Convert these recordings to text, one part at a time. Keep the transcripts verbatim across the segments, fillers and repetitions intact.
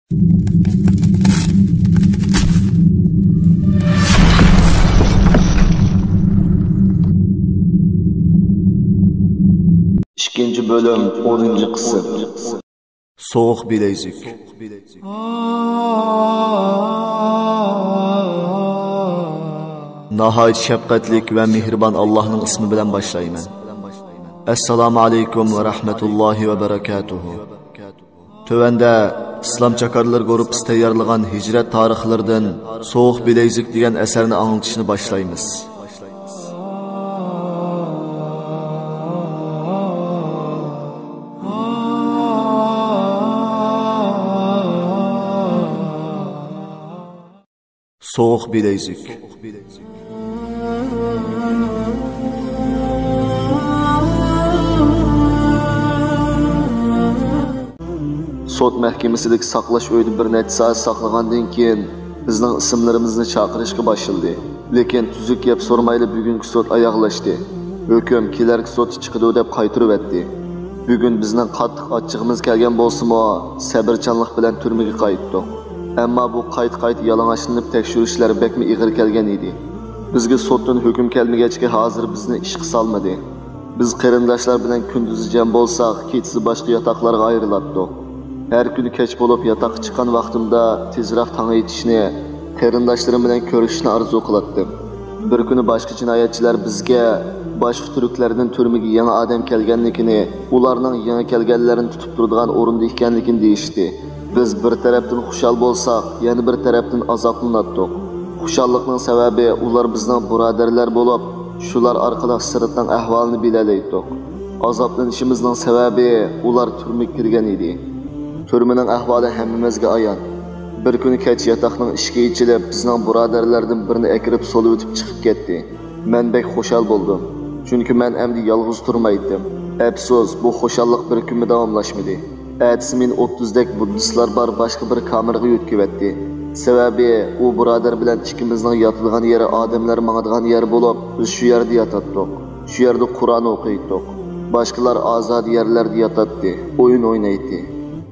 ئىككىنچى بۆلۈم، ئونىنچى قىسىم. سوغۇق بىلەيزۈك. ناھايىتى شەپقەتلىك ۋە مېھرىبان ئاللاھنىڭ ئىسمى بىلەن باشلايمەن. ئەسسالامۇ ئەلەيكۇم ۋە رەھمەتۇللاھى ۋە بەرەكاتۇھۇ. تۆۋەندە ئىسلام چاكارلىرى گۇرۇپپىسى تەييارلىغان ھىجرەت تارىخلىرىدىن سوغۇق بىلەيزۈك دېگەن ئەسەرنى ئاڭلىتىشنى باشلايمىز. سوغۇق بىلەيزۈك. سوت مەھكىمىسىدىكى ساقلاش ئۆيىدە بىر نەچچە سائەت ساقلىغاندىن كېيىن، بىزنىڭ ئىسىملىرىمىزنى چاقىرىشقا باشلىدى. لېكىن تۈزۈك گەپ سورىمايلا بۈگۈنكى سوت ئاياغلاشتى. ھۆكۈم كېلەركى سوتتا چىقىدۇ دەپ قايتۇرۇۋەتتى. بۈگۈن بىزنىڭ قاتتىق ئاچچىقىمىز كەلگەن بولسىمۇ، سەۋرچانلىق بىلەن تۈرمىگە قايتتۇق. ئەمما بۇ قايتا-قايتا يالىڭاچلىنىپ تەكشۈرۈشلەر بەكمۇ ئېغىر كەلگەن ئىدى. بىزگە سوتتىن ھۆكۈم كەلمىگەچكە ھازىر بىزنى ئىشقا سالمىدى. بىز قېرىنداشلار بىلەن كۈندۈزى جەم بولساق، كېچىسى باشقا ياتاقلارغا ئايرىلاتتۇق. ھەر كۈنى كەچ بولۇپ ياتاققا چىققان ۋاقتىمدا تېزراق تاڭ ئېتىشنى، قېرىنداشلىرىم بىلەن كۆرۈشۈشنى ئارزۇ قىلاتتىم. بىر كۈنى باشقا جىنايەتچىلەر بىزگە باشقا تۈركلەردىن تۈرمىگە يېڭى ئادەم كەلگەنلىكىنى، ئۇلارنىڭ يېڭى كەلگەنلەرنى تۇتۇپ تۇرىدىغان ئورۇندا ئىكەنلىكىنى دېيىشتى. بىز بىر تەرەپتىن خۇشال بولساق، يەنە بىر تەرەپتىن ئازابلىناتتۇق. خۇشاللىقنىڭ سەۋەبى، ئۇلار بىزنىڭ بۇرادەرلەر بولۇپ، شۇلار ئارقىلىق سىرتنىڭ ئەھۋالىنى بىلەلەيتتۇق. ئازابلىنىشىمىزنىڭ سەۋەبى، ئۇلار تۈرمىگە كىرگەن ئىدى. تۈرمىنىڭ ئەھۋالى ھەممىمىزگە ئايان. بىر كۈنى كەچ ياتاقنىڭ ئىشىكى ئېچىلىپ، بىزنىڭ بۇرادەرلەردىن بىرنى ئەكىرىپ سولىۋېتىپ چىقىپ كەتتى. مەن بەك خۇشال بولدۇم. چۈنكى مەن ئەمدى يالغۇز تۇرمايتتىم. ئەپسۇس، بۇ خۇشاللىق بىر كۈنمۇ داۋاملاشمىدى. ئەتىسى مېنى ئوتتۇزدەك بۇددىستلار بار باشقا بىر كامېرغا يۆتكىۋەتتى. سەۋەبى، ئۇ بۇرادەر بىلەن ئىككىمىزنىڭ ياتىدىغان يېرى ئادەملەر ماڭىدىغان يەر بولۇپ، بىز شۇ يەردە ياتاتتۇق. شۇ يەردە قۇرئان ئوقۇيتتۇق. باشقىلار ئازادە يەرلەردە ياتاتتى، ئويۇن ئوينايتتى.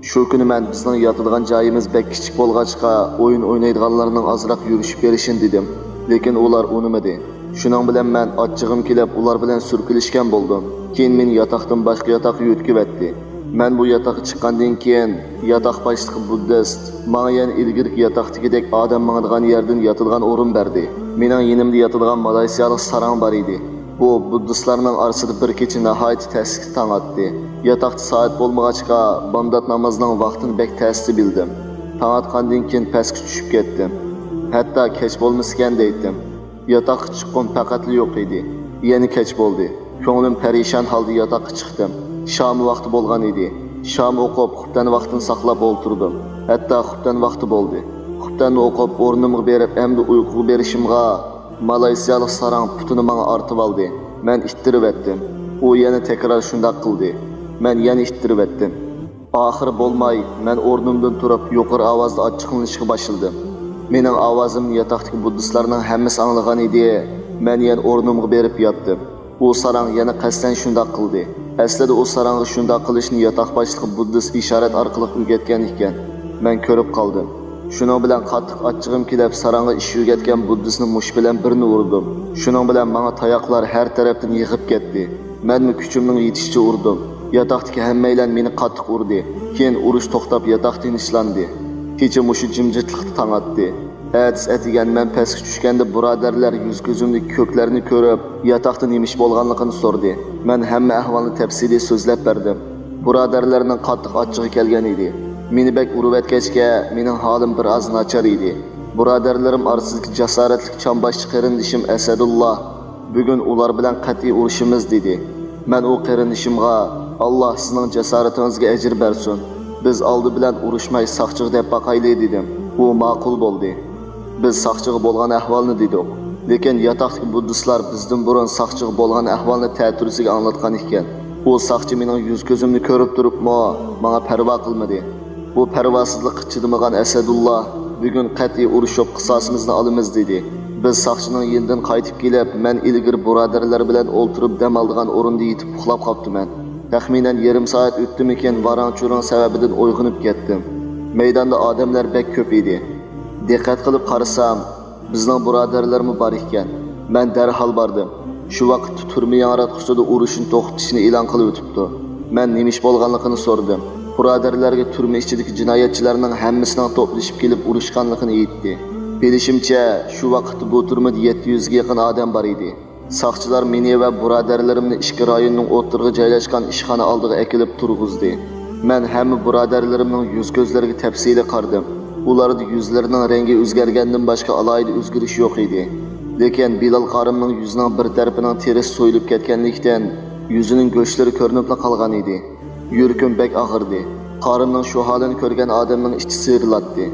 شۇ كۈنى مەن بىزنىڭ ياتىدىغان جايىمىز بەك كىچىك بولغاچقا، ئويۇن ئوينايدىغانلارنىڭ ئازراق يۈرۈشۈپ بېرىشىنى دېدىم. لېكىن ئۇلار ئۇنىمىدى. شۇنىڭ بىلەن مەن ئاچچىقىم كېلىپ، ئۇلار بىلەن سۈركىلىشكەن بولدۇم. كېيىن مېنى ياتاقتىن باشقا ياتاققا يۆتكىۋەتتى. مەن بۇ ياتاققا چىققاندىن كېيىن، ياتاق باشلىقى بۇددىست ماڭا يەنە ئىلگىرىكى ياتاقتىكىدەك ئادەم ماڭىدىغان يەردىن ياتىدىغان ئورۇن بەردى. مېنىڭ يېنىمدا ياتىدىغان مالايسىيالىق ساراڭ بار ئىدى. بۇ بۇددىستلارنىڭ ئارىسىدا بىر كېچە ناھايىتى تەسلىكتە تاڭ ئاتتى. ياتاقتا سائەت بولمىغاچقا، بامدات نامازىنىڭ ۋاقتىنى بەك تەستە بىلدىم. تاڭ ئاتقاندىن كېيىن پەسكە چۈشۈپ كەتتىم. ھەتتا كەچ بولمىسىكەن دەيتتىم. ياتاققا چىققۇم پەقەتلا يوق ئىدى. يەنە كەچ بولدى. كۆڭلۈم پەرىشان ھالدا ياتاققا چىقتىم. شام ۋاقتى بولغان ئىدى. شام ئوقۇپ، خۇپتەن ۋاقتىنى ساقلاپ ئولتۇردۇم. ھەتتا خۇپتەن ۋاقتى بولدى. خۇپتەننى ئوقۇپ، ئورنۇمغا بېرىپ، ئەمدى ئۇيقۇغا بېرىشىمغا، مالايسىيالىق ساراڭ پۇتىنى ماڭا ئارتىۋالدى. مەن ئىتتىرىۋەتتىم. ئۇ يەنە تەكرار شۇنداق قىلدى. مەن يەنە ئىتتىرىۋەتتىم. ئاخىرى بولماي، مەن ئورنۇمدىن تۇرۇپ، يۇقىرى ئاۋازدا ئاچچىقلىنىشقا باشلىدىم. مېنىڭ ئاۋازىمنى ياتاقتىكى بۇددىستلارنىڭ ھەممىسى ئاڭلىغان ئىدى. مەن يەنە ئورنۇمغا بېرىپ ياتتىم. ئۇ ساراڭ يەنە قەستەن شۇنداق قىلدى. ئەسلىدە ئۇ ساراڭغا شۇنداق قىلىشنى ياتاق باشلىقى بۇددىست ئىشارەت ئارقىلىق ئۆگەتكەن ئىكەن. مەن كۆرۈپ قالدىم. شۇنىڭ بىلەن قاتتىق ئاچچىقىم كېلىپ، ساراڭغا ئىش ئۆگەتكەن بۇددىستنى مۇشت بىلەن بىرنى ئۇردۇم. شۇنىڭ بىلەن ماڭا تاياقلار ھەر تەرەپتىن يېغىپ كەتتى. مەنمۇ كۈچۈمنىڭ يېتىشىچە ئۇردۇم. ياتاقتىكى ھەممەيلەن مېنى قاتتىق ئۇردى. كېيىن ئۇرۇش توختاپ، ياتاق تىنچلاندى. كېچە مۇشۇ جىمجىتلىقتا تاڭ ئاتتى. ئەتىسى ئەتىگەن مەن پەسكە چۈشكەندە، بۇرادەرلەر يۈز كۆزۈمدىكى كۆكلەرنى كۆرۈپ، ياتاقتا نېمە ئىش بولغانلىقىنى سورىدى. مەن ھەممە ئەھۋالنى تەپسىلىي سۆزلەپ بەردىم. بۇرادەرلەرنىڭ قاتتىق ئاچچىقى كەلگەن ئىدى. مېنى بەك ئۇرۇۋەتكەچكە، مېنىڭ ھالىم بىر ئاز ناچار ئىدى. بۇرادەرلىرىم ئارىسىدىكى جاسارەتلىك چامباشچى قېرىندىشىم ئەسەدۇللا، بۈگۈن ئۇلار بىلەن قەتئىي ئۇرۇشىمىز، دېدى. مەن ئۇ قېرىندىشىمغا، ئاللا سىزنىڭ جاسارىتىڭىزگە ئەجىر بەرسۇن. بىز ئالدى بىلەن ئۇرۇشماي ساقچىغا دەپ باقايلى، دېدىم. ئۇ ماقۇل بولدى. بىز ساقچىغا بولغان ئەھۋالنى دېدۇق. لېكىن ياتاقتىكى بۇددىستلار بىزدىن بۇرۇن ساقچىغا بولغان ئەھۋالنى تەتۈرىسىگە ئاڭلاتقان ئىكەن. ئۇ ساقچى مېنىڭ يۈز-كۆزۈمنى كۆرۈپ تۇرۇپمۇ ماڭا پەرۋا قىلمىدى. بۇ پەرۋاسىزلىققا چىدىمىغان ئەسەدۇللا، بۈگۈن قەتئىي ئۇرۇشۇپ قىساسىمىزنى ئالىمىز، دېدى. بىز ساقچىنىڭ يېنىدىن قايتىپ كېلىپ، مەن ئىلگىرى بۇرادەرلەر بىلەن ئولتۇرۇپ دەم ئالىدىغان ئورۇندا يېتىپ ئۇخلاپ قاپتىمەن. تەخمىنەن يېرىم سائەت ئۆتتىمىكىن، ۋاراڭ-چۇرۇڭ سەۋەبىدىن ئويغىنىپ كەتتىم. مەيداندا ئادەملەر بەك كۆپ ئىدى. دىققەت قىلىپ قارىسام، بىزنىڭ بۇرادەرلەرمۇ بار ئىكەن. مەن دەرھال باردىم. شۇ ۋاقىتتا تۈرمە ياڭراتقۇچىدا ئۇرۇشنى توختىتىشنى ئېلان قىلىۋېتىپتۇ. مەن نېمە ئىش بولغانلىقىنى سورىدىم. بۇرادەرلەرگە تۈرمە ئىچىدىكى جىنايەتچىلەرنىڭ ھەممىسىنىڭ توپلىشىپ كېلىپ ئۇرۇشقانلىقىنى ئېيتتى. بىلىشىمچە، شۇ ۋاقىتتا بۇ تۈرمىدە يەتتە يۈزگە يېقىن ئادەم بار ئىدى. ساقچىلار مېنى ۋە بۇرادەرلىرىمنى ئىككى رايوننىڭ ئوتتۇرىغا جايلاشقان ئىشخانا ئالدىغا ئەكېلىپ تۇرغۇزدى. مەن ھەممە بۇرادەرلىرىمنىڭ يۈز-كۆزلىرىگە تەپسىلىي قارىدىم. ئۇلاردا يۈزلىرىنىڭ رەڭگى ئۆزگەرگەندىن باشقا ئالاھىدە ئۆزگىرىش يوق ئىدى. لېكىن بىلال قارىمنىڭ يۈزىنىڭ بىر تەرىپىنىڭ تېرىسى سويۇلۇپ كەتكەنلىكتىن، يۈزىنىڭ گۆشلىرى كۆرۈنۈپلا قالغان ئىدى. يۈرىكىم بەك ئاغرىدى. قارىمنىڭ شۇ ھالىنى كۆرگەن ئادەمنىڭ ئىچى سىيرىلاتتى.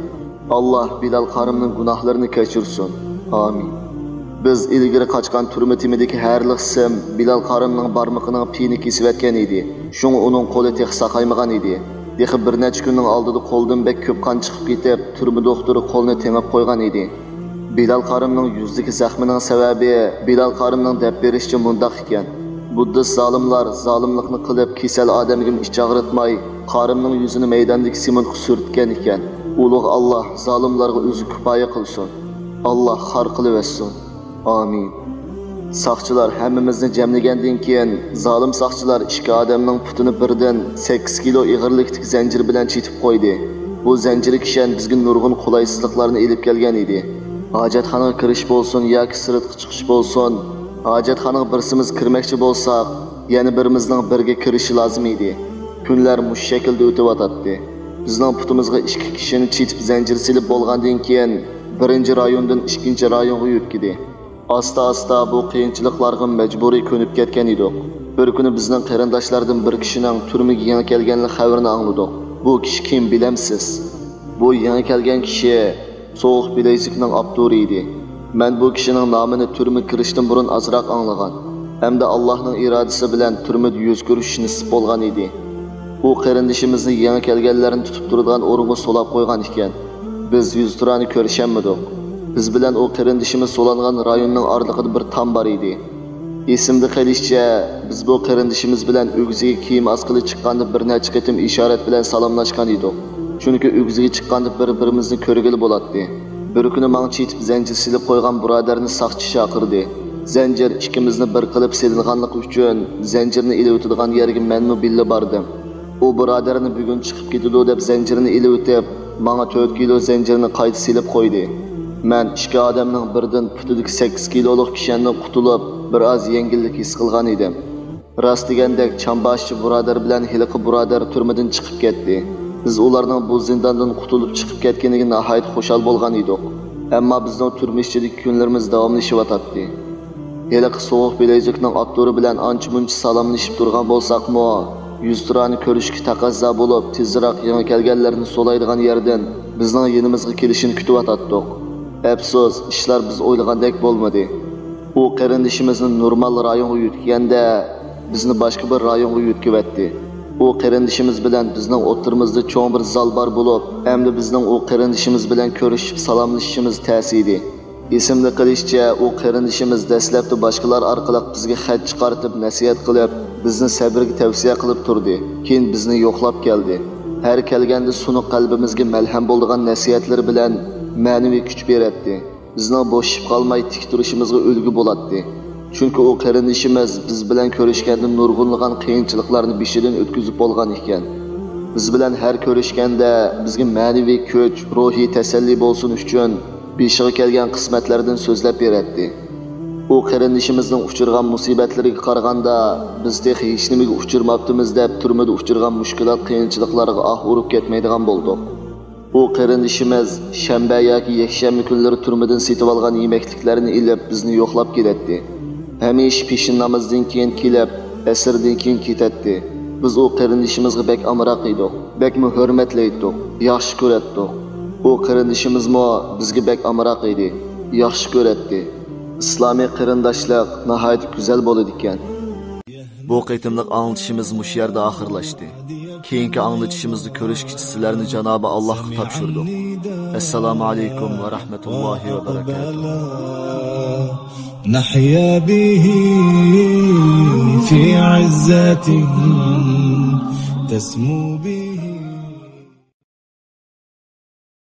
ئاللا بىلال قارىمنىڭ گۇناھلىرىنى كەچۈرسۇن. ئامىن. بىز ئىلگىرى قاچقان تۈرمە تېمىدىكى ھەرلا قىسىم بىلال قارىمنىڭ بارمىقىنىڭ پېيىنى كېسىۋەتكەن ئىدى. شۇڭا ئۇنىڭ قولى تېخى ساقايمىغان ئىدى. تېخى بىر نەچچە كۈننىڭ ئالدىدا قولىدىن بەك كۆپ قان چىقىپ كېتىپ، تۈرمە دوختۇرى قولىنى تېڭىپ قويغان ئىدى. بىلال قارىمنىڭ يۈزىدىكى زەخمىنىڭ سەۋەبى، بىلال قارىمنىڭ دەپ بېرىشىچە، مۇنداق ئىكەن. بۇددىست زالىملار زالىملىقنى قىلىپ، كېسەل ئادەمگىمۇ ئىچ ئاغرىتماي، قارىمنىڭ يۈزىنى مەيداندىكى سېمونتقا سۈرتكەن ئىكەن. ئۇلۇغ ئاللا زالىملارغا ئۆزى كۇپايە قىلسۇن. ئاللا خار قىلىۋەتسۇن. ئامىن. ساقچىلار ھەممىمىزنى جەملىگەندىن كېيىن، زالىم ساقچىلار ئىككى ئادەمنىڭ پۇتىنى بىردىن سەككىز كىلو ئېغىرلىكتىكى زەنجىر بىلەن چېتىپ قويدى. بۇ زەنجىر كىشەن بىزگە نۇرغۇن قولايسىزلىقلارنى ئېلىپ كەلگەن ئىدى. ھاجەتخانىغا كىرىش بولسۇن ياكى سىرتقا چىقىش بولسۇن، ھاجەتخانىغا بىرسىمىز كىرمەكچى بولساق، يەنە بىرىمىزنىڭ بىرگە كىرىشى لازىم ئىدى. كۈنلەر مۇشۇ شەكىلدە ئۆتۈۋاتاتتى. بىزنىڭ پۇتىمىزغا ئىككى كىشىنى چېتىپ زەنجىر سېلىپ بولغاندىن كېيىن، بىرىنچى رايوندىن ئىككىنچى رايونغا يۆتكىدى. ئاستا-ئاستا بۇ قىيىنچىلىقلارغا مەجبۇرىي كۆنۈپ كەتكەن ئىدۇق. بىر كۈنى بىزنىڭ قېرىنداشلاردىن بىر كىشىنىڭ تۈرمىگە يېڭى كەلگەنلىك خەۋىرىنى ئاڭلىدۇق. بۇ كىشى كىم بىلەمسىز؟ بۇ يېڭى كەلگەن كىشى سوغۇق بىلەيزۈكنىڭ ئاپتورى ئىدى. مەن بۇ كىشىنىڭ نامىنى تۈرمىگە كىرىشتىن بۇرۇن ئازراق ئاڭلىغان ھەمدە ئاللاھنىڭ ئىرادىسى بىلەن تۈرمىدە يۈز كۆرۈشۈش نېسىپ بولغان ئىدى. ئۇ قېرىندىشىمىزنى يېڭى كەلگەنلەرنى تۇتۇپ تۇرىدىغان ئورۇنغا سولاپ قويغان ئىكەن. بىز يۈزتۇرانە كۆرۈشەلمىدۇق. بىز بىلەن ئۇ قېرىندىشىمىز سولانغان رايوننىڭ ئارىلىقىدا بىر تام بار ئىدى. ئېسىمدە قېلىشىچە، بىز بۇ قېرىندىشىمىز بىلەن ئۆگزىگە كىيىم ئاسقىلى چىققاندا بىر نەچچە قېتىم ئىشارەت بىلەن سالاملاشقان ئىدۇق. چۈنكى ئۆگزىگە چىققاندا بىر-بىرىمىزنى كۆرگىلى بولاتتى. بىر كۈنى ماڭا چېتىپ زەنجىر سېلىپ قويغان بۇرادەرنى ساقچى چاقىردى. زەنجىر ئىككىمىزنى بىر قىلىپ سېلىنغانلىقى ئۈچۈن، زەنجىرنى ئېلىۋېتىدىغان يەرگە مەنمۇ بىللە باردىم. ئۇ بۇرادەرنى بۈگۈن چىقىپ كېتىدۇ دەپ زەنجىرنى ئېلىۋېتىپ، ماڭا تۆت كىلو زەنجىرنى قايتا سېلىپ قويدى. مەن ئىككى ئادەمنىڭ بىرىدىن پۇتىدىكى سەككىز كىلولۇق كىشەندىن قۇتۇلۇپ، بىر ئاز يەڭگىللىك ھېس قىلغان ئىدىم. راست دېگەندەك، چامباشچى بۇرادەر بىلەن ھېلىقى بۇرادەر تۈرمىدىن چىقىپ كەتتى. بىز ئۇلارنىڭ بۇ زىنداندىن قۇتۇلۇپ چىقىپ كەتكىنىگە ناھايىتى خۇشال بولغان ئىدۇق. ئەمما بىزنىڭ تۈرمە ئىچىدىكى كۈنلىرىمىز داۋاملىشىۋاتاتتى. ھېلىقى سوغۇق بىلەيزۈكنىڭ ئاپتورى بىلەن ئانچە-مۇنچە سالاملىشىپ تۇرغان بولساقمۇ، يۈزتۇرانە كۆرۈشۈشكە تەقەززا بولۇپ، تېزرەك يېڭى كەلگەنلەرنى سولايدىغان يەردىن بىزنىڭ يېنىمىزغا كېلىشىنى كۈتۈۋاتاتتۇق. ئەپسۇس، ئىشلار بىز ئويلىغاندەك بولمىدى. ئۇ قېرىندىشىمىزنى نورمال رايونغا يۆتكىگەندە، بىزنى باشقا بىر رايونغا يۆتكىۋەتتى. ئۇ قېرىندىشىمىز بىلەن بىزنىڭ ئوتتۇرىمىزدا چوڭ بىر زال بار بولۇپ، ئەمدى بىزنىڭ ئۇ قېرىندىشىمىز بىلەن كۆرۈشۈپ سالاملىشىشىمىز تەس ئىدى. ئېسىمدە قېلىشىچە، ئۇ قېرىندىشىمىز دەسلەپتە باشقىلار ئارقىلىق بىزگە خەت چىقارتىپ نەسىھەت قىلىپ، بىزنى سەبرگە تەۋسىيە قىلىپ تۇردى. كېيىن بىزنى يوقلاپ كەلدى. ھەر كەلگەندە سۇنۇق قەلبىمىزگە مەلھەم بولىدىغان نەسىھەتلىرى بىلەن مەنىۋى كۈچ بېرەتتى. بىزنىڭ بوشىشىپ قالماي تىك تۇرۇشىمىزغا ئۈلگە بولاتتى. چۈنكى ئۇ قېرىندىشىمىز بىز بىلەن كۆرۈشكەندە نۇرغۇنلىغان قىيىنچىلىقلارنى بېشىدىن ئۆتكۈزۈپ بولغان ئىكەن. بىز بىلەن ھەر كۆرۈشكەندە بىزگە مەنىۋى كۈچ، روھىي تەسەللى بولسۇن ئۈچۈن بېشىغا كەلگەن قىسمەتلەردىن سۆزلەپ بېرەتتى. ئۇ قېرىندىشىمىزنىڭ ئۇچرىغان مۇسىبەتلىرىگە قارىغاندا، بىز تېخى ھېچنېمىگە ئۇچرىماپتىمىز دەپ، تۈرمىدە ئۇچرىغان مۈشكۈلات، قىيىنچىلىقلارغا ئاھ ئۇرۇپ كەتمەيدىغان بولدۇق. ئۇ قېرىندىشىمىز شەنبە ياكى يەكشەنبە كۈنلىرى تۈرمىدىن سېتىۋالغان يېمەكلىكلەرنى ئېلىپ، بىزنى يوقلاپ كېلەتتى. ھەمىشە پېشىن نامىزىدىن كېيىن كېلىپ، ئەسىردىن كېيىن كېتەتتى. بىز ئۇ قېرىندىشىمىزغا بەك ئامراق ئىدۇق. بەكمۇ ھۆرمەتلەيتتۇق. ياخشى كۆرەتتۇق. ئۇ قېرىندىشىمىزمۇ بىزگە بەك ئامراق ئىدى. ياخشى كۆرەتتى. ئىسلامىي قېرىنداشلىق ناھايىتى گۈزەل بولىدىكەن. بۇ قېتىملىق ئاڭلىتىشىمىز مۇشۇ يەردە ئاخىرلاشتى. كېيىنكى ئاڭلىتىشىمىزدا كۆرۈشكىچە سىلەرنى جانابى ئاللاھقا تاپشۇردۇق. ئەسسالامۇ ئەلەيكۇم ۋە رەھمەتۇللاھى ۋە بەرەكاتۇھ. نحيا به في عزة تسمو به